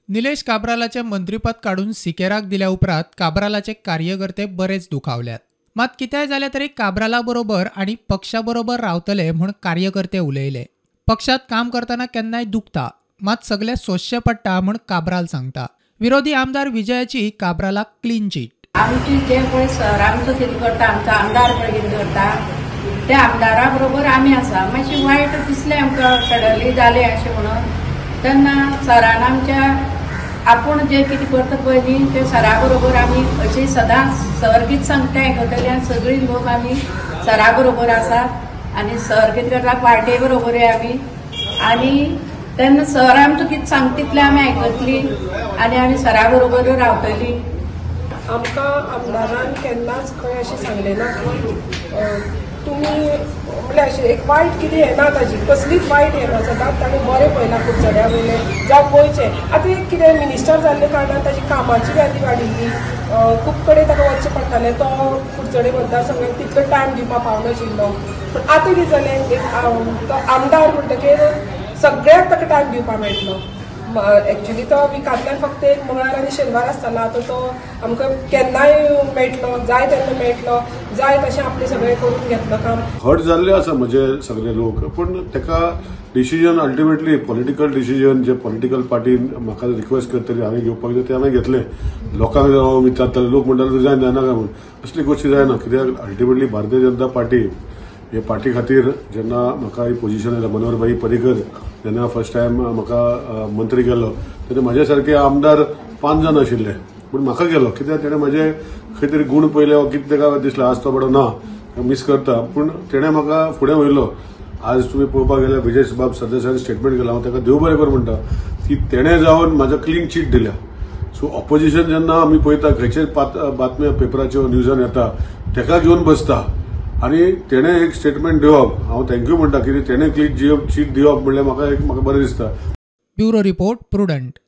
निलेश काब्रालाचे मंत्रीपद काडून सिकेराक दिल्या उपरांत काब्रालाचे कार्यकर्ते बरेच दुखावल्यात. मात कितेंय जालें तरी काब्राला बरोबर आनी पक्षा बरोबर रावतले म्हूण कार्यकर्ते उलयले. पक्षात काम करतना केन्नाय दुखता, मात सगळे सोंसचें पडटा म्हूण काब्राल सांगता. विरोधी आमदार विजयाची काब्रालाक क्लीन चीट. आमची जे पळय सर आमचो कितें करता, आमचो आमदार पळय कितें करता त्या आमदारा बरोबर आमी आसा. मातशें वायट दिसलें आमकां सडनली जालें अशें म्हणून, तेन्ना सरान आमच्या आपूण जें कितें करता पळय न्ही तें सरा बरोबर आमी अशी सदांच सर कितें सांगता आयकतले आनी सगळीं लोक आमी सरा बरोबर आसात आनी सर कितें करता पार्टे बरोबरूय आमी. आनी तेन्ना सर आमचो कितें सांगता तितलें आमी आयकतली आनी आमी सरा बरोबर रावतली. आमकां आमदारान केन्नाच खंय अशें सांगलें ना की तुमी म्हणल्यार अशें एक वायट कितें येना, ताजी कसलीच वायट येना. सदांच ताणें बरें पळयलां कुडचड्या वयलें जावं गोंयचें. आतां एक कितें मिनिस्टर जाल्ले कारणान ताजी कामाची व्याधी वाडिल्ली, खूब कडेन ताका वचचें पडटालें, तो कुडचडे मतदारसंघाक तितलो टायम दिवपाक पावनाशिल्लो. पूण आतां कितें जालें, एक तो आमदार म्हणटकीर सगळ्याक ताका टायम दिवपाक मेळटलो. एक्चुली तो विकांतल्यान फक्त एक मंगळार आनी शेनवार आसतालो, आतां तो आमकां केन्नाय मेळटलो, जाय तेन्ना मेळटलो, जाय तशें आपलें सगळें करून घेतलो काम. हर्ट जाल्ले आसा म्हजे सगळे लोक, पूण ताका डिसिजन अल्टिमेटली पॉलिटिकल डिसिजन जे पॉलिटिकल पार्टीन म्हाका रिक्वेस्ट करतली हांवें घेवपाक जाय तें हांवें घेतलें. लोकांक हांव विचारताले, लोक म्हणटाले रिजायन जायना काय म्हूण. असली गोश्टी जायना, कित्याक अल्टिमेटली भारतीय जनता पार्टी हे पार्टी खातीर जेन्ना म्हाका ही पोजिशन आयला, मनोहर भाई पर्रीकर जेन्ना फर्स्ट टायम म्हाका मंत्री केलो तेन्ना म्हाजे सारके आमदार 5 जाण आशिल्ले, पूण म्हाका गेलो कित्याक तेणें म्हाजे खंय तरी गूण पळयले वा कितें ताका दिसलें. आज तो बरो ना, मीस करता, पूण तेणें म्हाका फुडें व्हयलो. आज तुमी पळोवपाक गेल्यार विजय बाब सरदेसायान स्टेटमेंट केलां, हांव ताका देव बरें कर म्हणटा की तेणें जावन म्हाजो क्लीन चीट दिल्या. सो ऑपोजिशन जेन्ना आमी पळयता खंयचेच बातम्यो पेपराच्यो न्यूजान येता ताका घेवन बसता आनी तेणें एक स्टेटमेंट दिवप, हांव thank you म्हणटा, कित्याक तेणें क्लीन चीट दिवप म्हणल्यार म्हाका एक म्हाका बरें दिसता. Bureau report, Prudent.